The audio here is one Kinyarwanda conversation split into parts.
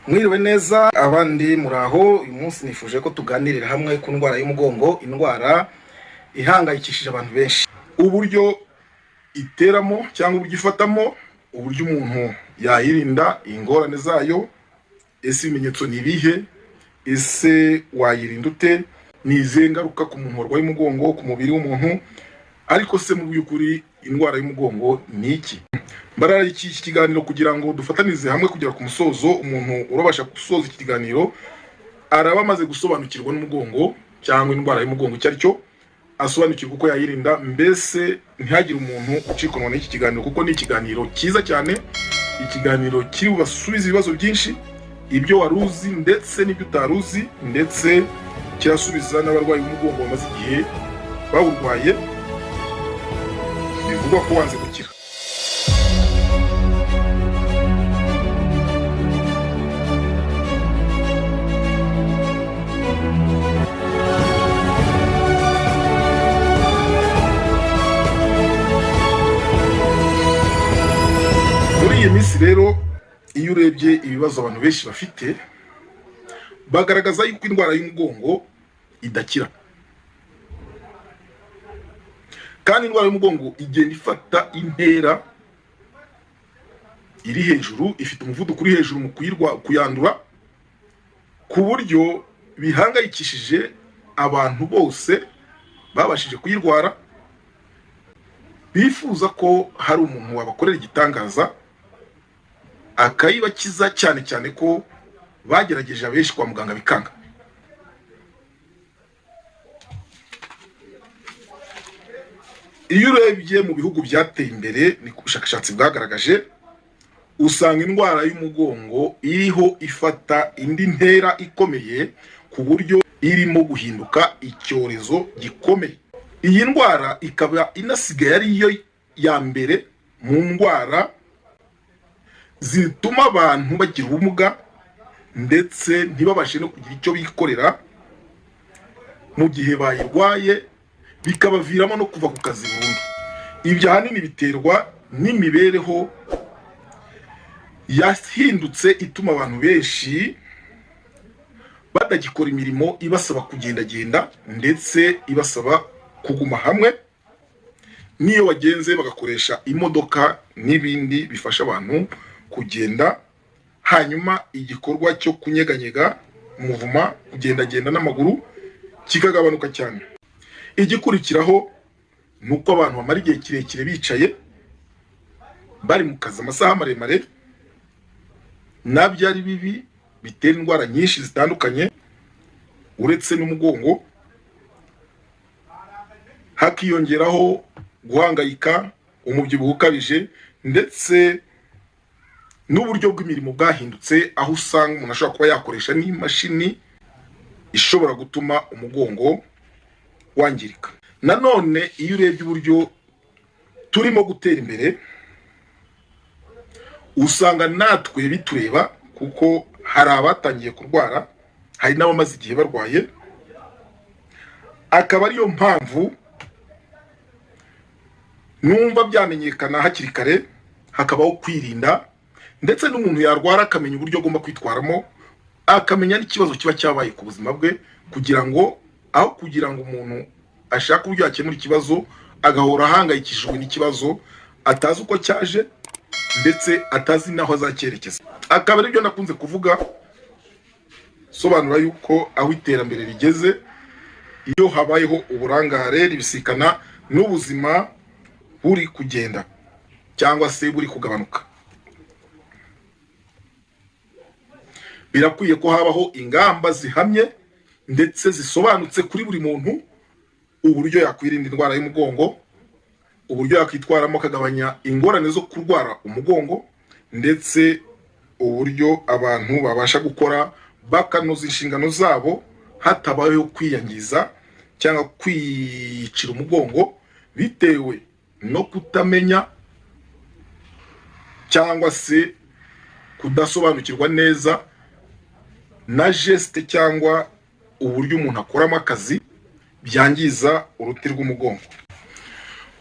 Mwiriwe neza, abandi muraho. Uyu munsi nifuje ko tuganirira hamwe ku ndwara y'umugongo, indwara ihangayikishije abantu benshi, uburyo iteramo cyangwa uburyo ifatamo, uburyo umuntu yayirinda, ingorane zayo. Ese ibimenyetso ni ibihe? Ese wayirinda ute? Ni izihe ngaruka ku muntu warwaye umugongo, ku mubiri w'umuntu? Ariko se mu by'ukuri indwara y'umugongo ni iki? Mbarara iki kiganiro kugira ngo dufatanize hamwe kugera ku musozo. Umuntu urabasha gusoza iki kiganiro araba amaze gusobanukirwa n'umugongo cyangwa indwara y'umugongo icyo ari cyo, asobanukirwa uko yayirinda. Mbese ntihagire umuntu ucikanwa n'iki kiganiro, kuko ni ikiganiro cyiza cyane, ikiganiro kiri bubasubize ibibazo byinshi, ibyo wari uzi ndetse n'ibyo utari uzi, ndetse kirasubiza n'abarwayi b'umugongo bamaze igihe bawurwaye bivugwa ko wanze gukira. Muri iyi minsi rero, iyo urebye ibibazo abantu benshi bafite, bagaragaza yuko indwara y'umugongo idakira, kandi indwara y'umugongo igenda ifata intera iri hejuru, ifite umuvuduko uri hejuru mu kuyandura, ku buryo bihangayikishije abantu bose babashije kuyirwara, bifuza ko hari umuntu wabakorera igitangaza akayibakiza, cyane cyane ko bagerageje abenshi kwa muganga bikanga. Iyo urebye mu bihugu byateye imbere, ni ku bushakashatsi bwagaragaje, usanga indwara y'umugongo iriho ifata indi ntera ikomeye, ku buryo irimo guhinduka icyorezo gikomeye. Iyi ndwara ikaba inasigaye ariyo ya mbere mu ndwara zituma abantu bagira ubumuga, ndetse ntibabashe no kugira icyo bikorera mu gihe bayirwaye, bikabaviramo no kuva ku kazi burundu. Ibyo ahanini biterwa n'imibereho yahindutse ituma abantu benshi batagikora imirimo ibasaba kugendagenda, ndetse ibasaba kuguma hamwe. N'iyo bagenze bagakoresha imodoka n'ibindi bifasha abantu kugenda, hanyuma igikorwa cyo kunyeganyega, muvuma, kugendagenda n'amaguru kikagabanuka cyane. Igikurikiraho ni uko abantu bamara igihe kirekire bicaye, bari mu kazi amasaha maremare. Nabyo ari bibi, bitera indwara nyinshi zitandukanye uretse n'umugongo. Hakiyongeraho guhangayika, umubyibuho ukabije, ndetse n'uburyo bw'imirimo bwahindutse, aho usanga umuntu ashobora kuba yakoresha n'imashini ishobora gutuma umugongo wangirika. Nanone iyo urebye uburyo turimo gutera imbere, usanga natwe bitureba, kuko hari abatangiye kurwara, hari n'abamaze igihe barwaye. Akaba ariyo mpamvu numva byamenyekana hakiri kare, hakabaho kwirinda, ndetse n'umuntu yarwara akamenya uburyo agomba kwitwaramo, akamenya n'ikibazo kiba cyabaye ku buzima bwe, kugira ngo aho kugira ngo umuntu ashake uburyo yakemura ikibazo, agahora ahangayikishijwe n'ikibazo atazi uko cyaje, ndetse atazi n'aho azacyerekeza. Akaba aribyo nakunze kuvuga, sobanura yuko aho iterambere rigeze, iyo habayeho uburangare ribisikana n'ubuzima buri kugenda cyangwa se buri kugabanuka. Birakwiye ko habaho ingamba zihamye ndetse zisobanutse kuri buri muntu, uburyo yakwirinda indwara y'umugongo, uburyo yakwitwaramo akagabanya ingorane zo kurwara umugongo, ndetse uburyo abantu babasha gukora bakanoza inshingano zabo hatabayeho kwiyangiza cyangwa kwiyicira umugongo bitewe no kutamenya cyangwa se kudasobanukirwa neza na geste cyangwa uburyo umuntu akoramo akazi byangiza uruti rw'umugongo.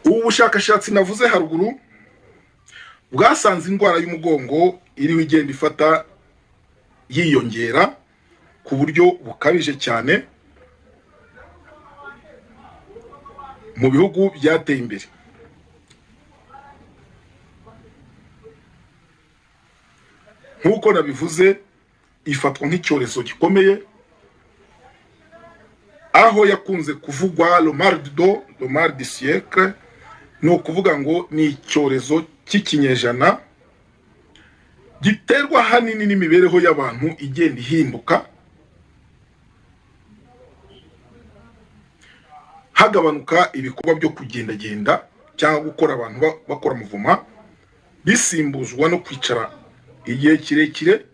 Ubu bushakashatsi navuze haruguru bwasanze indwara y'umugongo iriho igenda ifata yiyongera ku buryo bukabije cyane mu bihugu byateye imbere. Nk'uko nabivuze, ifatwa nk'icyorezo gikomeye, aho yakunze kuvugwa le mal du dos, le mal du siècle, ni ukuvuga ngo ni icyorezo cy'ikinyejana giterwa ahanini n'imibereho y'abantu igenda ihinduka, hagabanuka ibikorwa byo kugendagenda cyangwa gukora abantu bakora muvuma, bisimbuzwa no kwicara igihe kirekire,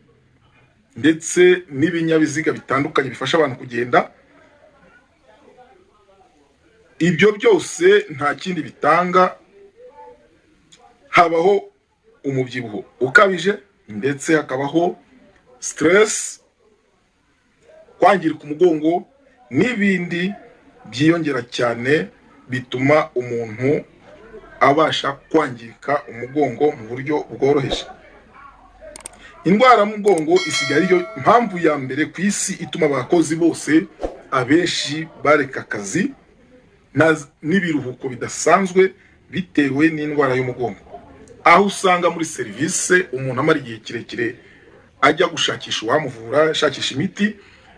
ndetse n'ibinyabiziga bitandukanye bifasha abantu kugenda. Ibyo byose nta kindi bitanga, habaho umubyibuho ukabije, ndetse hakabaho stress, kwangirika umugongo n'ibindi byiyongera cyane bituma umuntu abasha kwangirika umugongo mu buryo bworoheje. Indwara y'umugongo isigaye ariyo mpamvu ya mbere ku isi ituma abakozi bose abenshi bareka akazi n'ibiruhuko bidasanzwe bitewe n'indwara y'umugongo, aho usanga muri serivisi umuntu amara igihe kirekire ajya gushakisha uwamuvura, ashakisha imiti,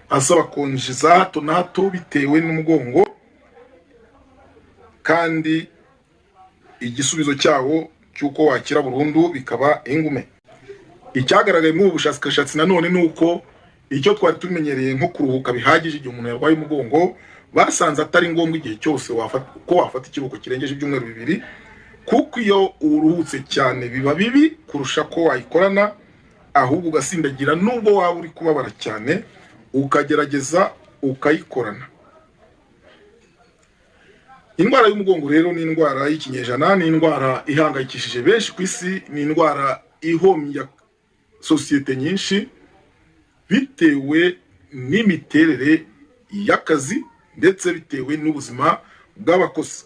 asaba konji za hato na hato bitewe n'umugongo, kandi igisubizo cyawo cy'uko wakira burundu bikaba ingume. Icyagaragaye muri ubu bushakashatsi nanone ni uko icyo twari tumenyereye nko kuruhuka bihagije igihe umuntu yarwaye umugongo, basanze atari ngombwa igihe cyose ko wafata ikiruhuko kirengeje ibyumweru 2, kuko iyo uruhutse cyane biba bibi kurusha ko wayikorana, ahubwo ugasindagira nubwo waba uri kubabara cyane, ukagerageza ukayikorana. Indwara y'umugongo rero ni indwara y'ikinyejana, ni indwara ihangayikishije benshi ku isi, ni indwara ihombya sosiyete nyinshi bitewe n'imiterere y'akazi ndetse bitewe n'ubuzima bw'abakozi,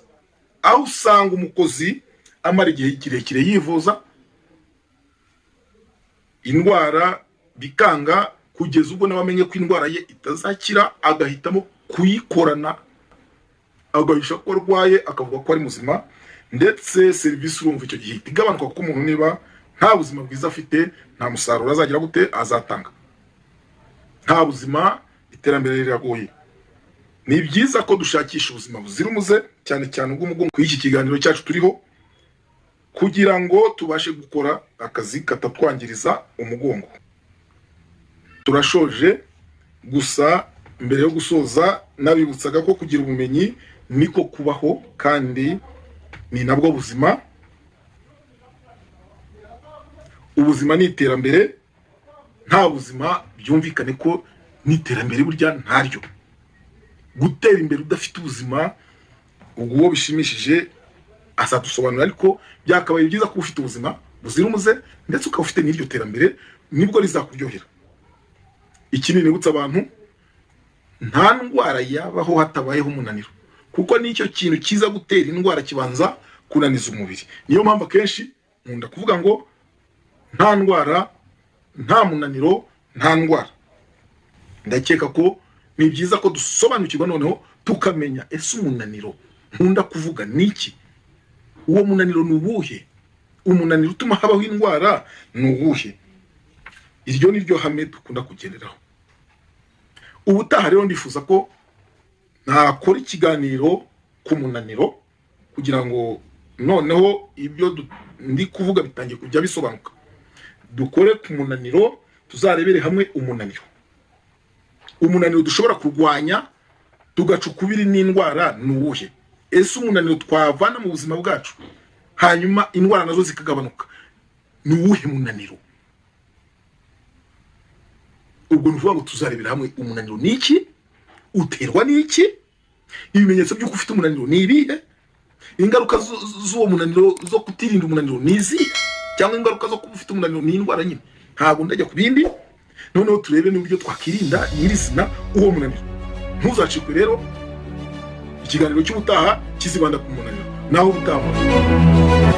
aho usanga umukozi amara igihe kirekire yivuza indwara bikanga, kugeza ubwo nawe amenye ko indwara ye itazakira, agahitamo kuyikorana, agahisha ko arwaye, akavuga ko ari muzima, ndetse serivisi urumva icyo gihe ihita igabanuka, kuko umuntu niba nta buzima bwiza afite nta musaruro azagira gute azatanga. Nta buzima, iterambere riragoye. Ni byiza ko dushakisha ubuzima buzira umuze, cyane cyane ubw'umugongo, kuri iki kiganiro cyacu turiho, kugira ngo tubashe gukora akazi katatwangiriza umugongo. Turashoje, gusa mbere yo gusoza nabibutsaga ko kugira ubumenyi niko kubaho, kandi ni nabwo buzima. Ubuzima ni iterambere, nta buzima byumvikane ko n'iterambere burya ntaryo. Gutera imbere udafite ubuzima, ubwo uwo bishimishije azadusobanurira, ariko byakabaye byiza kuba ufite ubuzima buzira umuze, ndetse ukaba ufite n'iryo terambere, nibwo rizakuryohera. Ikindi nibutsa abantu, nta ndwara yabaho hatabayeho umunaniro, kuko nicyo kintu kiza gutera indwara kibanza kunaniza umubiri. Niyo mpamvu akenshi nkunda kuvuga ngo nta ndwara, nta munaniro, nta ndwara. Ndakeka ko ni byiza ko dusobanukirwa noneho tukamenya ese umunaniro nkunda kuvuga ni iki? Uwo munaniro ni uwuhe? Umunaniro utuma habaho indwara ni uwuhe? Iryo ni ryo hame dukunda kugenderaho. Ubutaha rero ndifuza ko nakora ikiganiro ku munaniro, kugira ngo noneho ibyo ndi kuvuga bitangiye kujya bisobanuka. Dukore ku munaniro, tuzarebere hamwe umunaniro. Umunaniro dushobora kurwanya tugaca ukubiri n'indwara ni uwuhe? Ese umunaniro twavana mu buzima bwacu hanyuma indwara nazo zikagabanuka ni uwuhe munaniro? Ubwo ni ukuvuga ngo tuzarebera hamwe umunaniro ni iki, uterwa n'iki, ibimenyetso by'uko ufite umunaniro ni ibihe, ingaruka z'uwo munaniro zo kutirinda umunaniro ni izihe, cyangwa ingaruka zo kuba ufite umunaniro ni indwara nyine. Ntabwo ndajya ku bindi, noneho turebe n'uburyo twakirinda nyirizina uwo munaniro. Ntuzacikwe rero, ikiganiro cy'ubutaha kizibanda ku munaniro. Naho ubutaha.